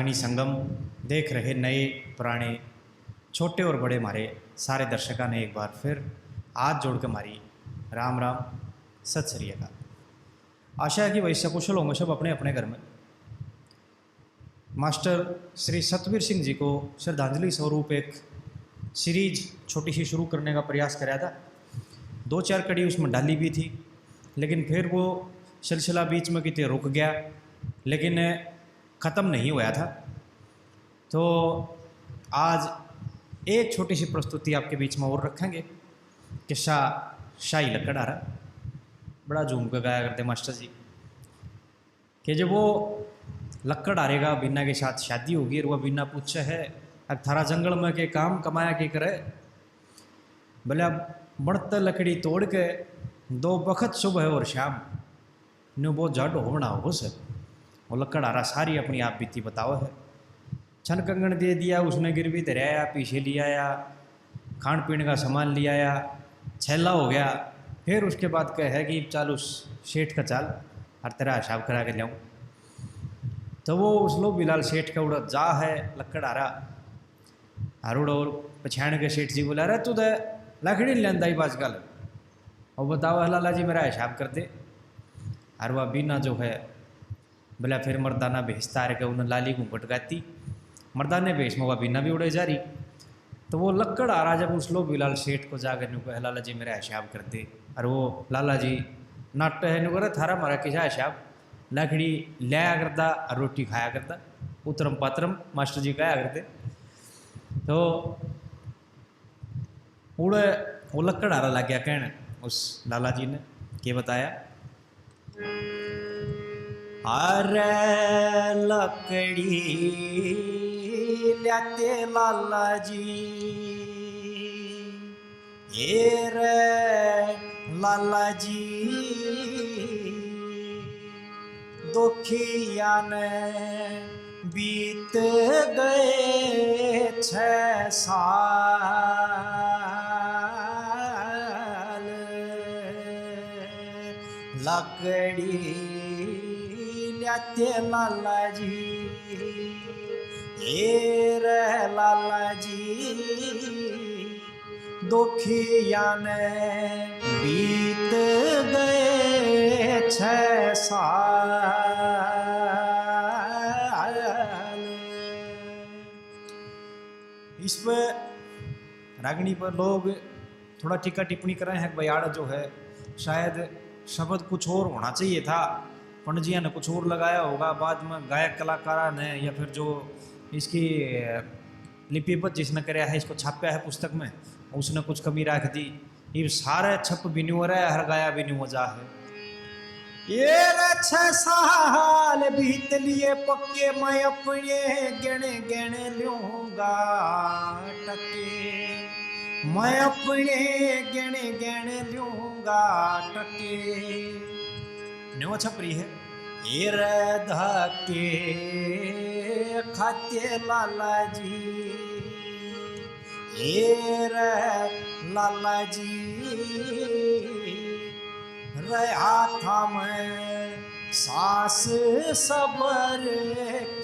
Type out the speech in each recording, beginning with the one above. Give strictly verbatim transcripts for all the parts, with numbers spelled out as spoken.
रागनी संगम देख रहे नए पुराने, छोटे और बड़े म्हारे सारे दर्शकों ने एक बार फिर हाथ जोड़ के म्हारी राम राम, सत श्री अकाल। आशा है कि भाई सकुशल होंगे सब अपने अपने घर में। मास्टर श्री सतबीर सिंह जी को श्रद्धांजलि स्वरूप एक सीरीज छोटी सी शुरू करने का प्रयास कराया था। दो चार कड़ी उसमें डाली भी थी, लेकिन फिर वो सिलसिला बीच में किते रुक गया, लेकिन ख़त्म नहीं हुआ था। तो आज एक छोटी सी प्रस्तुति आपके बीच में और रखेंगे। किस्सा शाही लकड़हारा, बड़ा झूम के गाया करते मास्टर जी। कि जब वो लकड़हारे का बीना के साथ शादी होगी और वह बीना पूछे है, "अब थारा जंगल में के काम कमाया के करे?" बोले, "अब बणत लकड़ी तोड़ के दो बखत सुबह और शाम, न्यू वो झाड़ू होवना हो से।" वो लकड़हारा सारी अपनी आप बीती बतावे है। छन कंगन दे दिया, उसने गिरवी धरया, पीछे ले आया, खान पीन का सामान ले आया, छैला हो गया। फिर उसके बाद कहे है कि चल उस सेठ का चल और तेरा हिसाब करा के ल्याऊँ। तो वो उस लोभीलाल सेठ का उड़ा जा है लकड़हारा, और उड़ा और पछाण के सेठ जी बोला, "अरे तू तो लकड़ी नहीं लेंदा ही आजकल, और बताओ लाला जी मेरा हिसाब कर दे।" और वह बीना जो है बोला, फिर मर्दाना भेस तार के उन्हें लाली घूंघट गाती। मर्दाने भेस में वह बीना भी उड़े जा रही। तो वो लकड़हारा जब उस लोभीलाल सेठ को जाकर न्यू कहे, "लाला जी मेरा हिसाब कर दे।" और वो लाला जी नाटे है, न्यू करे, "थारा मारा किसा हिसाब?" लकड़ी लाया करता और रोटी खाया करता, उतरम पात्रम मास्टर जी कहा करते। तो उड़े वो लकड़हारा लग गया कहने उस लाला जी ने, के बताया, "अरे लकड़ी ल्याते लाला जी, ए रे लाला जी, दुखिया ने बीत गए छह साल, लकड़ी ल्याते लाला जी, ए रे लाला जी, दुखिया ने बीत गए छह साल।" इस पे रागनी पर लोग थोड़ा टीका टिप्पणी कर रहे हैं कि भाई आड़ा जो है शायद शब्द कुछ और होना चाहिए था, पंडित जी ने कुछ और लगाया होगा, बाद में गायक कलाकारा ने या फिर जो इसकी लिपिबद्ध जिसने करया है, इसको छापया है पुस्तक में, उसने कुछ कमी रख दी। ये सारे छप भी न्यू रहा है, हर गाया भी न्यू जा है। ये रे छह साल बीत लिए पक्के, मैं अपने गिण गिण लूंगा टके, मैं अपने गिण गिण लूंगा टके। न्यू छप रही है। ए रे धक्के खाते लाला जी, ए रे लाला जी, रहा था मैं सांस सबर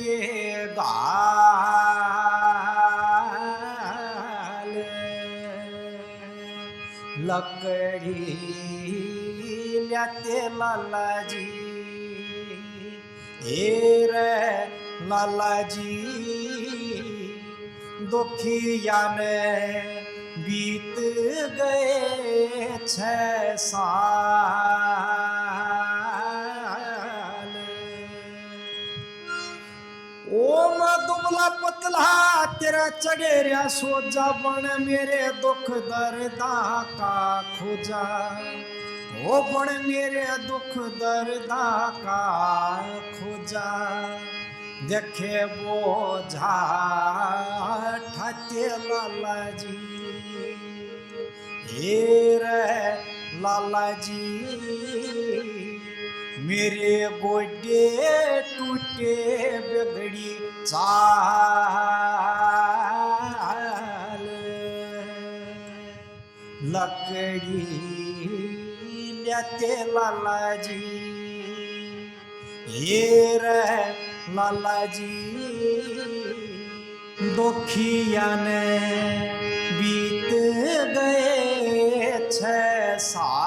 के गाल। लकड़ी ल्याते लाला जी, ए रे लाला जी, दुखिया ने बीत गए छह साल। ओ मैं दुबला पतला तेरा चढ़ेरिया सोजा, बन मेरे दुख दर्दा का खोजा। ओ बन मेरे दुख दर्दा का खोजा, देखे बोझा ठाते लाला जी। हे रे लाला जी, मेरे गोडे टूटे बिगड़ी चाल। लकड़ी ल्याते लाला जी, हे रे लाला जी, दुखिया ने बीत गए छह साल।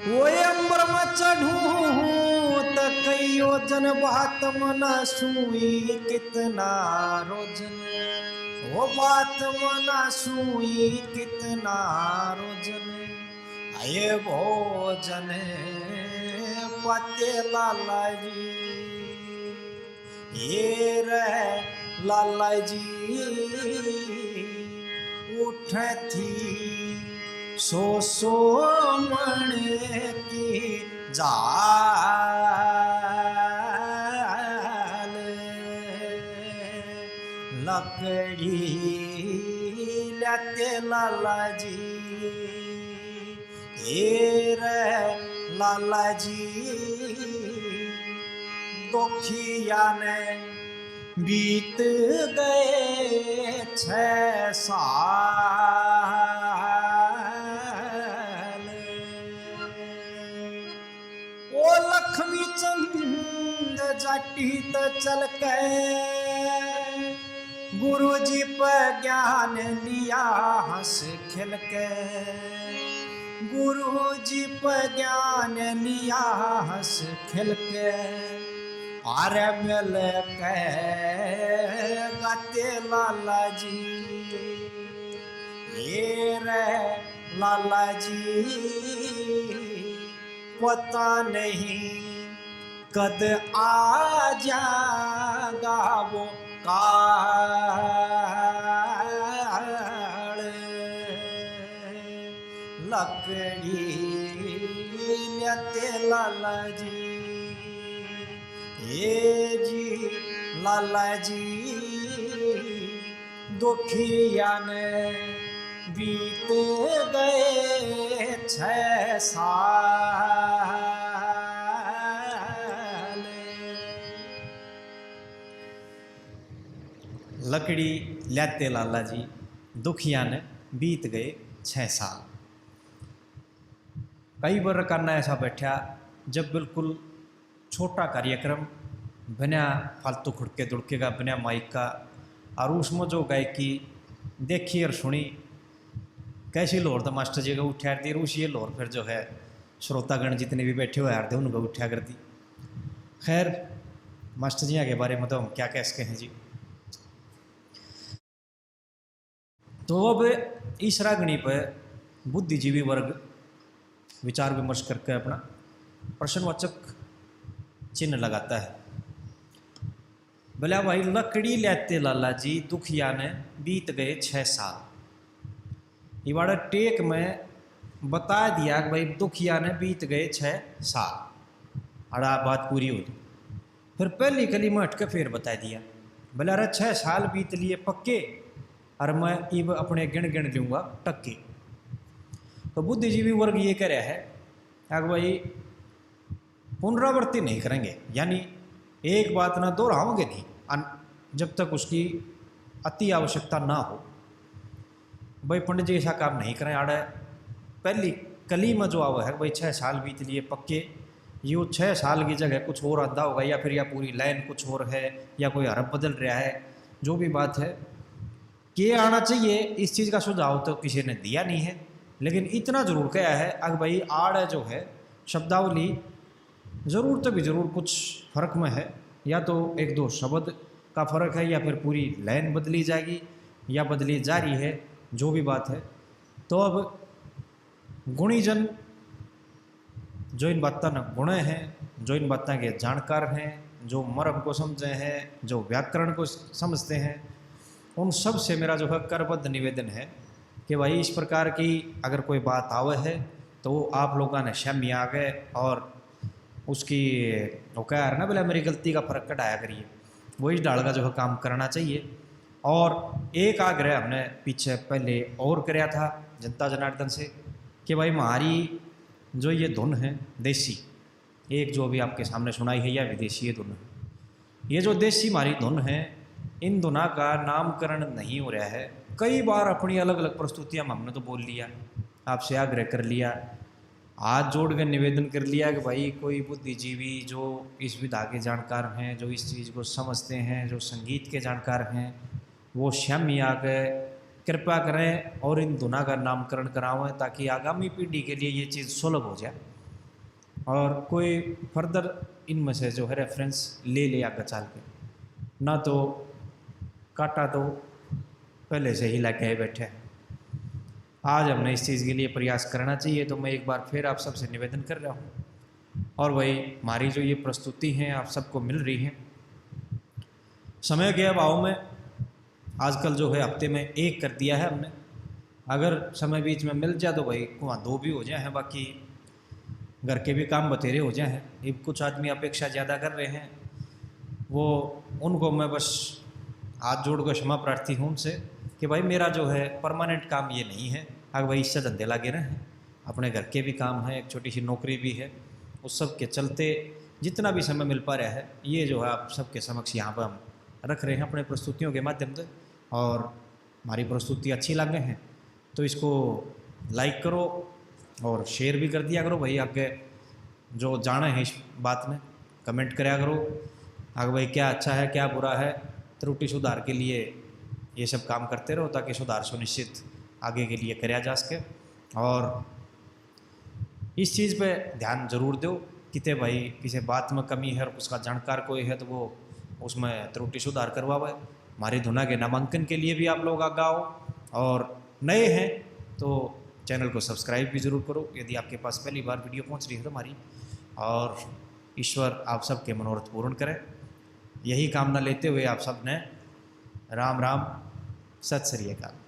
वो अंबर में चढ़ूं त कई योजन बात मना सुई कितना रोजन, वो बात मना सुई कितना रोजन। आए भोजन पते लाला जी, ये रे लाला जी, उठ थी सो सो मण की जाल। लकड़ी लाते लाला जी, हे रे लाला जी, दुखिया ने बीत गए छह साल। ओ लक्ष्मी चंद जाटी त चल के गुरु जी पे ज्ञान लिया हंस खेल के, गुरु जी पे ज्ञान लिया हंस खेल के, अरे मिल के गाते लाला जी, ये रे लाला जी, पता नहीं कद आ जागा वो काल। लकड़ी लेते लाला जी, हे जी लाला जी, दुखिया ने बीत गए छह साल। लकड़ी ल्याते लाला जी, दुखिया ने बीत गए छह साल। कई बार काना ऐसा बैठा, जब बिल्कुल छोटा कार्यक्रम, बिना फालतू खुड़के दुड़के का, बिना माइक का, और उसमें जो गायकी देखी और सुनी, कैसी लोर तो मास्टर जी का उठा दी, और उसी लोर फिर जो है श्रोतागण जितने भी बैठे हुए यार थे उनका उठा कर दी। खैर, मास्टर जी के बारे में तो हम क्या कह सके हैं जी। तो अब इस रागनी पर बुद्धिजीवी वर्ग विचार विमर्श करके अपना प्रश्नवाचक चिन्ह लगाता है। बोला, भाई, लकड़ी लेते लाला जी, दुखिया ने बीत गए छह साल। इबाड़ा टेक में बता दिया कि भाई, दुखिया ने बीत गए छह साल, अड़ा बात पूरी हो गई। फिर पहली कली में हट के फिर बता दिया, बोला, अरे, छह साल बीत लिए पक्के, और मैं इब अपने गिण गिण लूँगा टक्के। तो बुद्धिजीवी वर्ग ये कह रहा है कि भाई, पुनरावृत्ति नहीं करेंगे, यानी एक बात ना दोहराओगे नहीं अन-, जब तक उसकी अति आवश्यकता ना हो। भाई, पंडित जी ऐसा काम नहीं करें। आड़े पहली कली में जो आवे है, भाई, छः साल बीत लिए पक्के, ये छः साल की जगह कुछ और आंदा होगा, या फिर या पूरी लाइन कुछ और है, या कोई हरफ बदल रहा है, जो भी बात है, के आना चाहिए, इस चीज़ का सुझाव तो किसी ने दिया नहीं है, लेकिन इतना ज़रूर कहा है, अग भाई, आड़ जो है शब्दावली ज़रूर तो भी ज़रूर कुछ फ़र्क में है, या तो एक दो शब्द का फ़र्क है, या फिर पूरी लाइन बदली जाएगी, या बदली जा रही है, जो भी बात है। तो अब गुणीजन जो इन बातों ने गुणे हैं, जो इन बातों के जानकार हैं, जो मर्म को समझे हैं, जो व्याकरण को समझते हैं, उन सब से मेरा जो है करबद्ध निवेदन है कि भाई, इस प्रकार की अगर कोई बात आवे है तो वो आप लोगों ने शामी आगे और उसकी, वो कह रहे ना, बोले, मेरी गलती का फ़र्क कढ़ाया करिए, वो इस ढाल का जो है काम करना चाहिए। और एक आग्रह हमने पीछे पहले और करया था जनता जनार्दन से कि भाई, हमारी जो ये धुन है देसी, एक जो अभी आपके सामने सुनाई है, या विदेशी ये धुन है। ये जो देसी हमारी धुन है, इन धुना का नामकरण नहीं हो रहा है। कई बार अपनी अलग अलग प्रस्तुतियां में हमने तो बोल लिया, आपसे आग्रह कर लिया, हाथ जोड़ के निवेदन कर लिया कि भाई, कोई बुद्धिजीवी जो इस विधा के जानकार हैं, जो इस चीज़ को समझते हैं, जो संगीत के जानकार हैं, वो श्यामी आके कृपा करें और इन धुना का नामकरण करावें, ताकि आगामी पीढ़ी के लिए ये चीज़ सुलभ हो जाए और कोई फर्दर इनमें से जो है रेफरेंस ले ले आगे चल के, ना तो काटा तो पहले से ही लग गए बैठे हैं। आज हमने इस चीज़ के लिए प्रयास करना चाहिए। तो मैं एक बार फिर आप सबसे निवेदन कर रहा हूँ। और भाई, हमारी जो ये प्रस्तुति है, आप सबको मिल रही है। समय के अभाव में आजकल जो है, हफ्ते में एक कर दिया है हमने। अगर समय बीच में मिल जाए तो भाई, वहाँ दो भी हो जाए हैं, बाकी घर के भी काम बतेरे हो जाए हैं। ये कुछ आदमी अपेक्षा ज़्यादा कर रहे हैं, वो, उनको मैं बस हाथ जोड़ कर क्षमा प्रार्थी हूँ उनसे कि भाई, मेरा जो है परमानेंट काम ये नहीं है। अगर भाई, इससे धंधे लागे रहे हैं, अपने घर के भी काम है, एक छोटी सी नौकरी भी है, उस सब के चलते जितना भी समय मिल पा रहा है, ये जो है, आप सबके समक्ष यहाँ पर हम रख रहे हैं अपने प्रस्तुतियों के माध्यम से। और हमारी प्रस्तुति अच्छी लगे हैं तो इसको लाइक करो और शेयर भी कर दिया करो भाई। आगे जो जाना है इस बात में, कमेंट करया करो। आगे भाई, क्या अच्छा है, क्या बुरा है, त्रुटि सुधार के लिए ये सब काम करते रहो, ताकि सुधार सुनिश्चित आगे के लिए करया जा सके। और इस चीज़ पे ध्यान जरूर दो, किते भाई किसी बात में कमी है और उसका जानकार कोई है तो वो उसमें त्रुटि सुधार करवावे। हमारी धुना के नामांकन के लिए भी आप लोग आगे आओ, और नए हैं तो चैनल को सब्सक्राइब भी जरूर करो यदि आपके पास पहली बार वीडियो पहुंच रही है तो हमारी। और ईश्वर आप सबके मनोरथ पूर्ण करें, यही कामना लेते हुए आप सब ने राम राम, सत श्री अकाल।